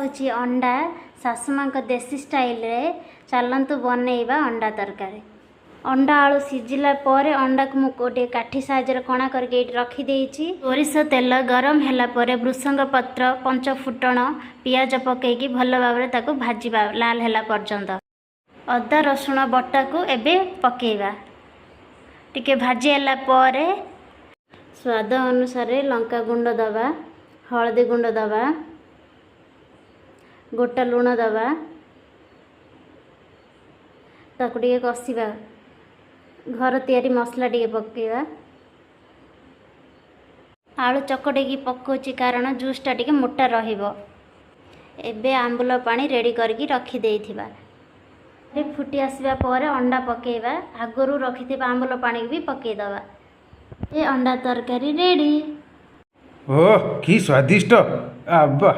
ହେଉଛି ଅଣ୍ଡା। ଶାଶୁମାଙ୍କ ଦେଶୀ ଷ୍ଟାଇଲରେ ଚାଲନ୍ତୁ ବନେଇବା ଅଣ୍ଡା ତରକାରୀ। ଅଣ୍ଡା ଆଳୁ ସିଝିଲା ପରେ ଅଣ୍ଡାକୁ ମୁଁ ଗୋଟିଏ କାଠି ସାହାଯ୍ୟରେ କଣା କରିକି ଏଇଠି ରଖିଦେଇଛି। ସୋରିଷ ତେଲ ଗରମ ହେଲା ପରେ ଭୃସଙ୍ଗ ପତ୍ର, ପଞ୍ଚ ଫୁଟଣ, ପିଆଜ ପକେଇକି ଭଲ ଭାବରେ ତାକୁ ଭାଜିବା ଲାଲ ହେଲା ପର୍ଯ୍ୟନ୍ତ। ଅଦା ରସୁଣ ବଟାକୁ ଏବେ ପକେଇବା। ଟିକେ ଭାଜି ହେଲା ପରେ ସ୍ୱାଦ ଅନୁସାରେ ଲଙ୍କା ଗୁଣ୍ଡ ଦେବା, ହଳଦୀ ଗୁଣ୍ଡ ଦେବା, ଗୋଟା ଲୁଣ ଦେବା। ତାକୁ ଟିକେ କଷିବା। ଘର ତିଆରି ମସଲା ଟିକେ ପକାଇବା। ଆଳୁ ଚକଟିକି ପକାଉଛି, କାରଣ ଜୁସ୍ଟା ଟିକେ ମୋଟା ରହିବ। ଏବେ ଆମ୍ବୁଲ ପାଣି ରେଡ଼ି କରିକି ରଖିଦେଇଥିବା। ଫୁଟି ଆସିବା ପରେ ଅଣ୍ଡା ପକାଇବା। ଆଗରୁ ରଖିଥିବା ଆମ୍ବୁଲ ପାଣିକୁ ବି ପକାଇଦେବା। ଏ ଅଣ୍ଡା ତରକାରୀ ରେଡ଼ି। ଓ, କି ସ୍ୱାଦିଷ୍ଟ! ଆବା।